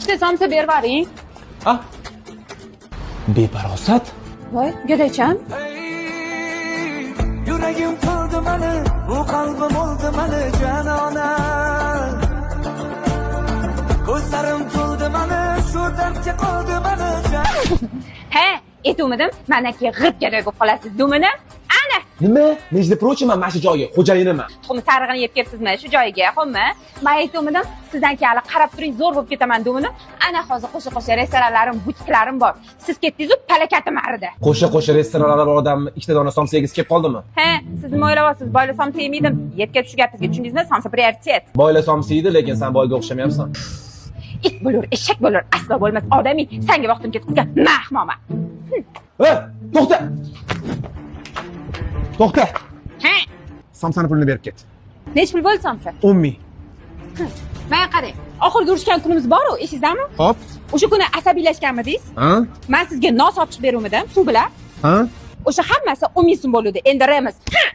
Ikkita somsa bervaring. Ha? Befarosat. Voy, gadacham. Yuragim to'ldi mani, bu qalbim o'ldi mani, janona. Ko'zlarim to'ldi mani, shu dardga qoldi mani. Ha, aytuvmidim, mandan keyin g'irt gadoy bo'lib qolasiz, dumini. Ana, Nima? Между прочим, man mana shu joyga xo'jayiniman. Tuxumi sarig'ini yeb kelibsizmi shu joyiga, xo'pmi? Man aytuvmidim, sizdan keyin hali qarab turing, zo'r bo'lib ketaman dumini. Ana hozir qo'sha-qo'sha restoranlarim, butiklarim bor. Siz ketdingiz-u, palakatim arida. Qo'sha-qo'sha restoranlar bor odamni ikkita dona somsa yegisi kelib qoldimi? Ha, siz nima o'ylayapsiz? Boylar somsa yemaydimi? Yeb ket shu gapingizga, tushundingizmi? Somsa prioritet. Boylar somsa yeydi, lekin sen boyga o'xshamayapsan. It bo'lur, eshak bo'lur, aslo bo'lmas odamiy. Sanga vaqtim ketqizgan mahmoma. E, to'xta! To'xta! Ha, Somsani pulini berib ket. Nechi pul bo'ldi somsa? 10 ming. Mana qarang. Oxirgi urushgan kunimiz bor-u, esingizdami? Hop. O'sha kuni asabiylashganmidingiz? Ha? Man sizga nos olib chiqib beruvmidim, suv bilan. Ha? O'sha hammasi 10 ming so'm bo'ldi. Endi remiz. Ha!